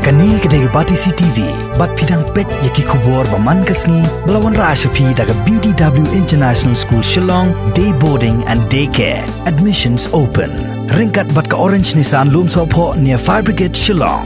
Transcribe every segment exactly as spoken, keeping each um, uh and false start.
Kane ka dei ka Batesi T V, bad phi dang peit ïa ki khubor ba man ka sngi, ba la wanrah sha phi da ka B D W International School Shillong, Day Boarding and Day Care. Admissions open. Ryngkat bad ka Orange Nissan Lumsohphoh near Fire Brigade Shillong.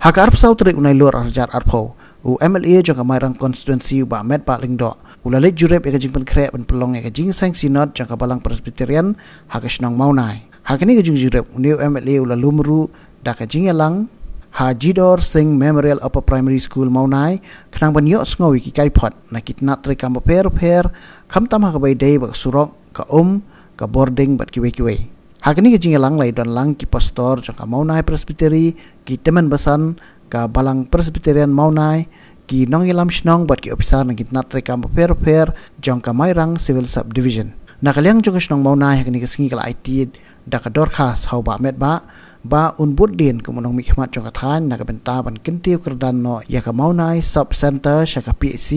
Ha ka arphew saw tarik u Nailur arhajar arphew, u M L A jong ka Mairang Constituency u Bah Metbah Lyngdoh u la leit jurip ïa ka jingpynkhreh ban pynlong ïa ka jingïaseng Synod jong ka Balang Presbyterian ha ka shnong Mawnai. Ha kane ka jingjurip, une u M L A u la lum ruh da ka jingïalang ha Jidor Singh Memorial Upper Primary School Mawnai, khnang ban ïohsngew ïa ki kaiphod na ki tnat treikam bapher bapher, khamtam ha kaba ïadei bad ka surok, ka um, ka boarding bad kiwei kiwei. Ha kane ka jingïalang la ïadonlang ki pastor jong ka Mawnai Presbytery, ki tymmen basan ka Balang Presbyterian Mawnai, ki nongïalam shnong bad ki ophisar na ki tnat treikam bapher bapher jong ka Mairang Civil Subdivision. Na ka liang jong ka shnong Mawnai ha kane ka sngi ka la aiti da ka dorkhas ha u Bah Metbah ba un bud dien kum u nongmihkhmat jong ka thaiñ na ka bynta ban kyntiew kyrdan noh ïa ka Mawnai Sub Centre sha ka P H C,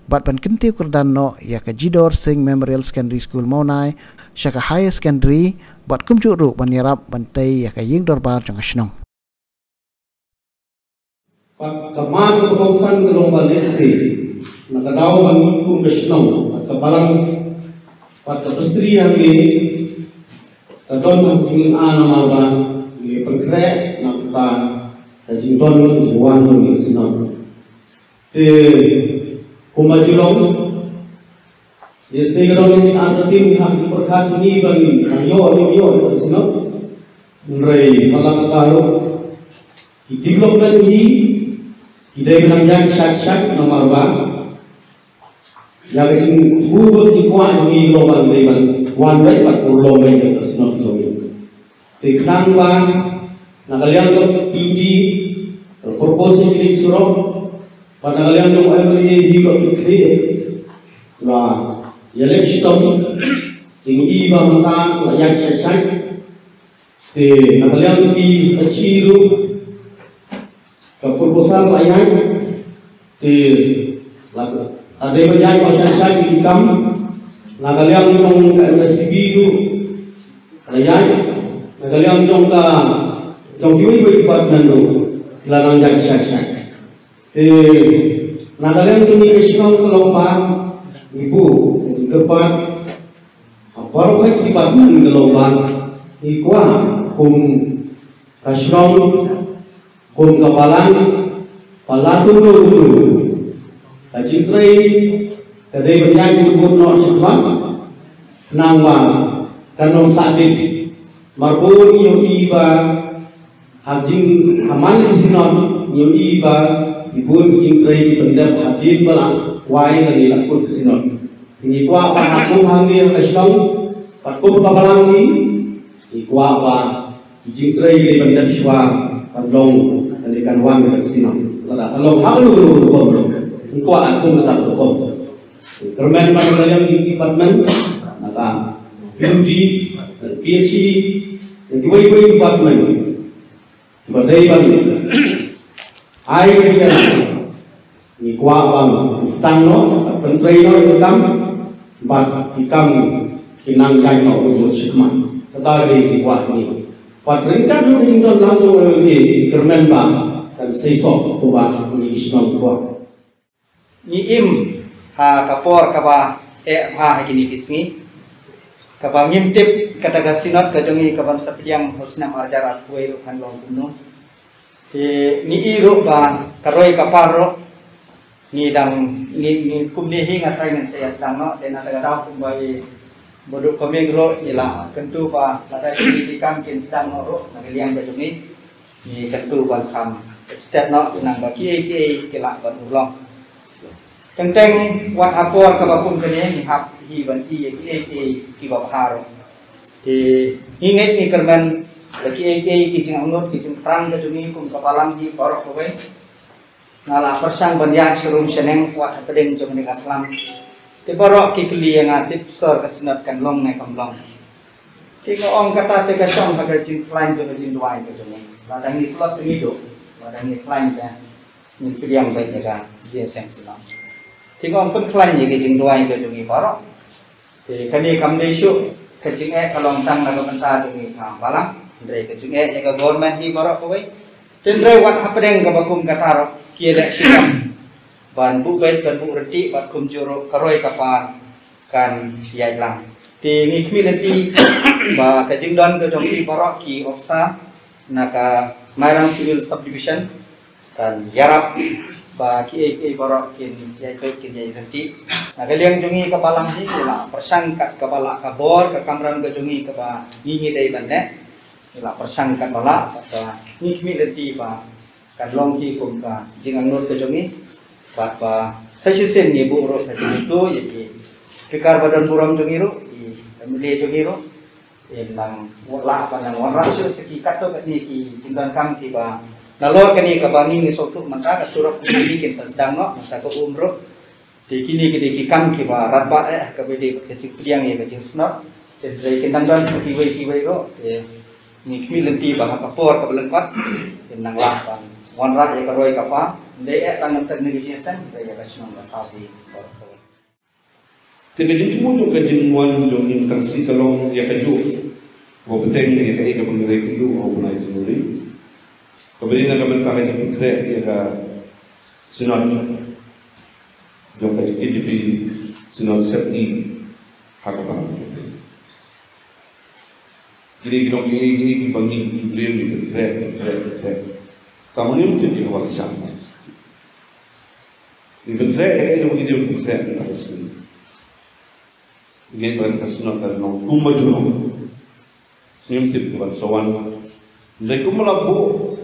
bad ban kyntiew kyrdan noh ïa ka Jidor Singh Memorial Secondary School Mawnai sha ka Higher Secondary, bad kumjuh ruh ban ïarap ban tei ïa ka ïing dorbar jong ka shnong. Bad ka man ka kongsan ka long ba lehse na ka daw ba ngi kum ka shnong bad ka balang bad ka pastri hangne ka don ha ka jingim namar ba ngi pynkhreh na ka bynta ka jingdon ka jingwan jong ka Synod. Te kumba ju long, lehse ka don ka jingartatien ha ki pyrkhat jong ngi ba ngin ïoh ïoh ïoh ïoh ka Synod. Hynrei pat la katta ruh ki development hi ki dei ban nang ïaid shait shait namar ba ïa ka jingkyrkhu bad jingkwah jong ngi long ba ngi dei ban wan beit bad urlong beit ïa ka Synod jong ngi. Te khnang ba na ka liang ka P U D ka propose ïa ki link surok, bad na ka liang jong u M L A hi ka khlieh la ïaleh shitom, te ngi i ba mynta la ïaid shait shait. Te na ka liang ki achi ruh ka proposal la ïaid, te la ka dei ban ïaid ba shait shait ki kam. Na ka liang jong ka M S C B ruh la ïaid, na ka liang jong ka jong kiwei kiwei department ruh la nang ïaid shait shait. Te na ka liang jong ngi ka shnong ka long ba ngi buh ka jingkyrpad ha baroh ki department ka long ba ngi kwah kum ka shnong, kum ka balang, ba la kumno kumno ka jingtrei ka dei ban ïaid bud noh shakhmat, khnang ba kan long sahdit. Namar bun ngi ïohi ba ha jing ha man ki Synod ngi ïohi ba ki bun ki jingtrei ki pyndep hadien ba la wai lane la kut ka Synod. Ngi kwah ba ha kum hangne ha ka shnong bad kum ka balang ngi, ngi kwah ba ki jingtrei ki dei ban dep shuwa ban long lane kan wan ka Synod. Lada ka long ha kano kano ka rukom ruh, ngi kwah ha kum kata ka rukom. Kyrmen ba na ka liang ki department, na ka P U D, P H E, na kiwei kiwei department ba dei ban ai ka jingïarap. Ngi kwah ban sdang noh, ban trei noh ïa ka kam, bad ki kam ki nang ïaid noh bud shakhmat. Kata ka dei ka jingkwah ngi. Bad ryngkat ruh ka jingdon lang jong ngi, kyrmen ba kan seisoh kumba ngi shnong kwah. Ngi im ha ka por kaba eh bha ha kine ki sngi, kaba ngim tip kata ka Synod ka jong ngi kaban sa pdiang ha u snem arhajar arphew wei ruh kan long kumno. Te ngi i ruh ba ka roi ka par ruh ngi dang ngi, ngi kumne hi nga trai ngin sa ïa sdang noh, te na kata ka daw kumba i Baduh Coming ruh ngi la kyntu ba lada ki kam kin sdang noh ruh na ka liang ka jong ngi, ngi kyntu ban kham stet noh nang ba kiei kiei ki lah ban urlong. Teng teng wat ha por kaba kum kane ngi hap hi ban ïa kiei kiei kiba bha ruh. Te ngi ngeit ngi kyrmen ba kiei kiei ki jingangnud ki jingthrang ka jong ngi kum ka balang hi baroh kawei. Nga la pyrshang ban ïaid sharum shaneng wat ha pdeng jong kane ka slam. Te baroh ki kylli ïa nga, te pastor, ka Synod kan long ne kam long? Te nga ong kata te ka shong ha ka jingkhlaiñ jong ka jingduwai ka jong ngi. Lada ngi tlot te ngi duh, lada ngi khlaiñ te ngin pdiang beit ïa ka jingïaseng Synod. Te nga ong pynkhlaiñ ïa ka jingduwai ka jong ngi baroh. Te kane kam dei shuh ka jingeh, ka long tang na ka bynta jong ngi ka balang. Hynrei ka jingeh ïa ka government hi baroh kawei. Hynrei wat hapdeng kaba kum kata ruh ki election ban buh beit ban buh reti bad kumjuh ruh ka roi ka par kan ïaid lang. Te ngi khmih lynti ba ka jingdon ka jong ki baroh ki officer na ka Mairang Civil Subdivision kan ïarap ba kiei kiei baroh kin ïai peit kin ïai reti. Na ka liang jong ngi ka balang hi ngi la pyrshang kat kaba la ka bor ka kamram ka jong ngi kaba ngi ngi dei ban leh. Ngi la pyrshang kat ba la ba ngi khmih lynti ba kan long ki kum ka jingangnud ka jong ngi. Bad ba sa shisien ngi buh ruh ka jingmyntoi ïa ki speaker ba don burom jong ngi ruh, ki M L A jong ngi ruh. Ïa nang lah ba nang wanrah shuh sa ki katto katne ki jingdonkam kiba nalor kane kaba ngi ngi sngewthuh mynta ka surok kine kin sa sdang noh mynta ka um ruh. Te kine ki dei ki kam kiba radbah eh kaba dei ka jingpdiang ïa ka jingsnot. Te dei kin dang don sa kiwei kiwei ruh. Te ngi khmih lynti ba ha ka por kaba lyngkot kin nang lah ban wanrah ïa ka roi ka par. Dei eh tang mynta ngi ki jingïaseng dei ïa ka shnong ka thaw dei. Te ka jingthmu jong ka jingwan jong ngi tang shi ka long ïa kajuh. Ba bteng ïa kaei kaba ngi la ïakynduh ha u bnai January. Kaba dei na ka bynta ka jingpynkhreh ïa ka Synod jong ka K J P Synod Sepngi ha ka balang jong ngi. Kine ki long kiei kiei kiba ngi ki briew ngi pynkhreh pynkhreh pynkhreh. Tang ngim tip ïa kaba la shah. Ngi pynkhreh ïa kaei kaba ngi dei ban pynkhreh mynta ka sngi. Ngi ban ka Synod ka long kumba ju long. Ngim tip kaba sa wan. Hynrei kumba la buh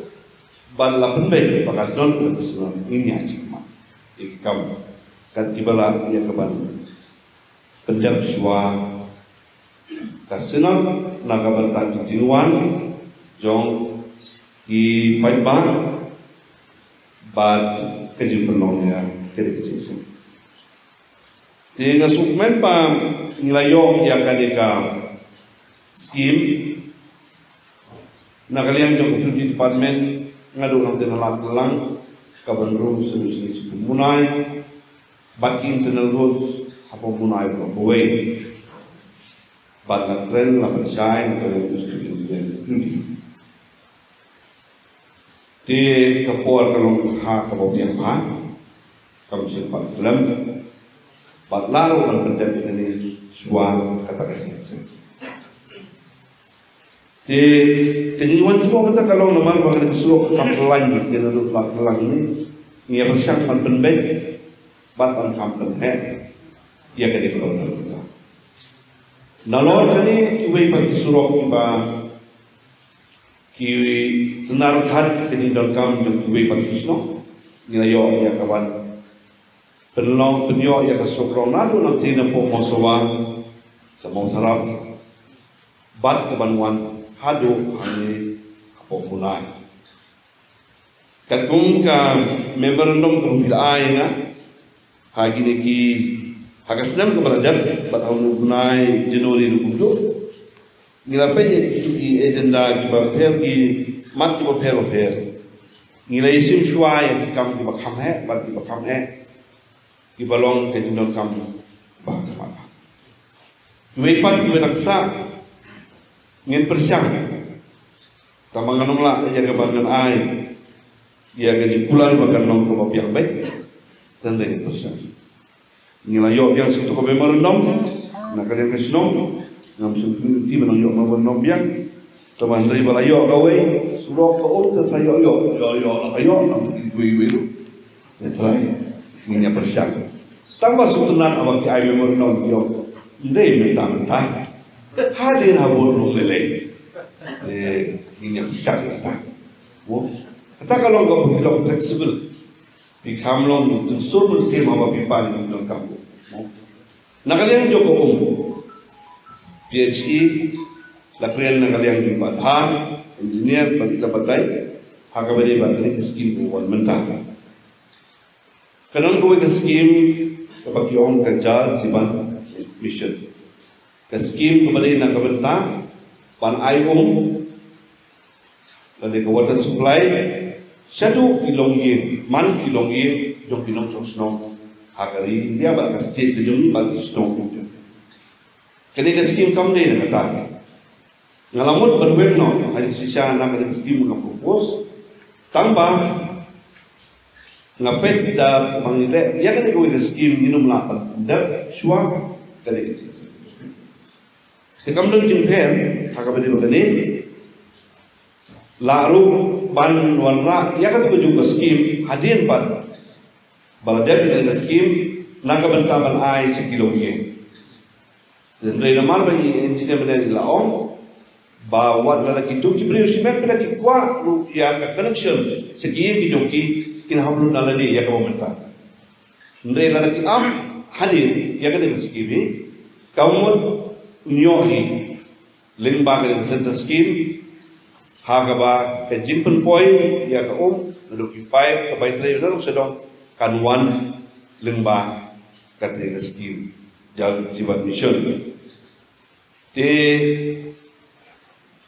ban la pynbeit ba ka don ka Synod ngin ïa jied ma ïa ki kam kat kiba lah ïa ka ban pyndep shuwa ka Synod na ka bynta ki jingwan jong ki paidbah bad ka jingpynlong ïa ka dei ka jingsuk. Te nga sngewkmen ba ngi la ïoh ïa kane ka skim na ka liang jong ka P W D department nga duh nangta na Latlylang ka ban rung sha Munai bad ki internal roads hapoh Munai baroh kawei. Bad la kren la pynshai na ka liang jong ka P W D department. Te ka por ka long ha kaba biang bha kam shym pat slem. Bad la ruh ban pyndep ïa kane shuwa kata ka jingseng. Te ka jingwan jong kata ka long namar ba kane ka surok ka kam pyllait te na ruh la pyllait ne ngi ïa pyrshang ban pynbeit bad ban kham pynheh ïa kane ka long. Nalor kane kiwei pat ki surok kiba ki tynrai khat ka jingdonkam jong kiwei pat ki shnong. Ngi la ïoh ïa ka ban pynlong pynïoh ïa ka surok long naduh nangta napoh Mawsawa sha Mawthadrap bad ka ban wan haduh hangne hapoh Munai. Katkum ka memorandum kaba phi la ai ïa nga ha kine ki ha ka snem kaba la dep bad ha une u bnai January ruh kumjuh. Ngi la peit ïa kitu ki agenda kiba pher ki mat kiba pher ba pher. Ngi la ïa shim shuwa ïa ki kam kiba kham heh bad kiba kham eh kiba long ka jingdonkam ba kham. Kiwei pat kiba nang sah ngin pyrshang. Tangba ngan ym lah ïa kaba ngan ai ïa ka jingkular ba kan long kaba biang beit. Tang dei ngin pyrshang. Ngi la ïoh biang sha kato ka memorandum na ka liang ka shnong. Ngam sngewthuh lynti ba nang ïoh memorandum biang. Tangba hynrei ba la ïoh kawei surok ka um te ta ïoh ïoh ïoh ïoh la ka ïoh nang ki wei wei ruh. Ïa trai ngin ïa pyrshang. Tang ba sngewtynnat haba ki ai memorandum ïoh. Ym dei mynta mynta. Hadien ha bud ruh lei lei. Eh, ngin ïa pyrshang mynta. Mo. Kata ka long kaba phi long flexible. Phi kham long pynsur mynsiem haba phi pan ïa ki donkam. Mo. Na ka liang jong ka um, P H E la kren na ka liang jong i Bah Dhar, engineer, bad kita batai ha kaba ïadei bad kane ka skim ba wan mynta. Ka don kawei ka skim kaba ki ong ka Jal Jeevan Mission. Ka skim kaba dei na ka bynta ban ai um lane ka water supply shaduh ki longïing, man ki longïing jong ki nongshong shnong ha ka ri India bad ka state ka jong ngi bad ki shnong ki jong. Kane ka skim kam dei na kata. Nga la mut ban weng noh ha shisha na ka skim nga propose. Tang ba nga peit da ba ngi leh ïa kane kawei ka skim ngin ym lah ban dep shuwa kane ka skim. Te kam don jingpher ha kaba dei ba kane. Lah ruh ban wanrah ïa katu ka juh ka skim hadien pat ba la dep ïa ka skim na ka bynta ban ai sha ki longïing. Hynrei namar ba i engineer mynne la ong ba wat lada kitu ki briew shimet ba ki kwah ruh ïa ka connection sha ki ïing ki jong ki, kin hap lut na lade ïa kaba mynta. Hynrei lada ki am hadien ïa kane ka skim hi, ka mut un ïoh hi lyngba kane ka central scheme, ha kaba ka jingpynpoi ïa ka um naduh ki paip ka bai trei naduh sha dong kan wan lyngba kane ka skim Jal Jeevan Mission. Te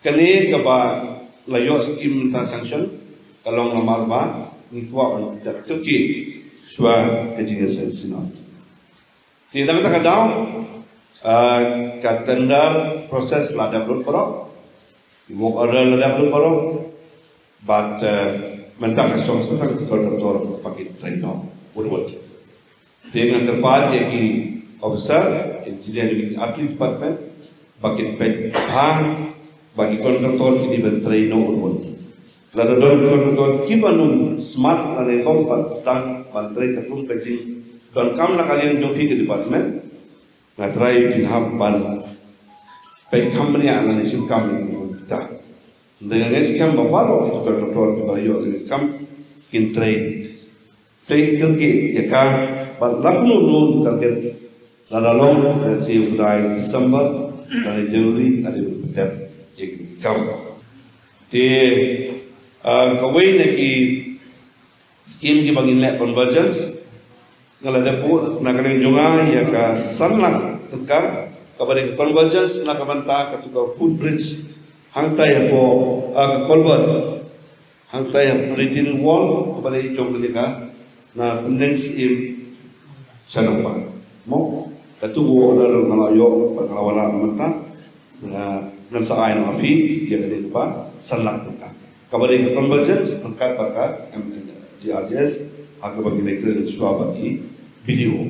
kane kaba la ïoh skim mynta sanction ka long namar ba ngi kwah ban pynjah kyrkieh shuwa ka jingïaseng Synod. Te na kata ka daw, ah, ka tender process la dep lut baroh, ki work order la dep lut baroh, bad, eh, mynta ka shong sa tang ki contractor ba kin trei noh wut wut. Te nga kyrpad ïa ki officer, engineer jong ki Earthly Department ba kin peit bha ba ki contractor ki dei ban trei noh wut wut. Lada don ki contractor kiba nym smat lane bym pat sdang ban trei katkum ka jingdonkam na ka liang jong phi ka department, nga trai kin hap ban peit kham bniah lane shim kam ïa ki. Hynrei nga ngeit skhem ba baroh ki contractor kiba ïoh ïa ka kam kin trei. Te kyrkieh ïa ka, bad la kumno ruh target, lada long, eh, sha u bnai December lane January, ka dei ban pyndep ïa ki kam. Te, ah, kawei na ki skim kiba ngin leh convergence, nga la dep buh na ka liang jong nga ïa ka san lak tyngka, kaba dei ka convergence na ka bynta katu ka footbridge hangtai hapoh, ah, ka culvert hangtai ha retaining wall kaba dei jong kane ka, na Pyndengysyiem sha Nongpang. Mo, katu ka work order nga la ïoh bad nga la wanrah mynta, nga, ngan sa ai noh ha phi ïa kane kaba san lak tyngka, kaba dei ka convergence ryngkat bad ka M N D R G S, ha kaba ngi leh kren shuwa bad ki B D O.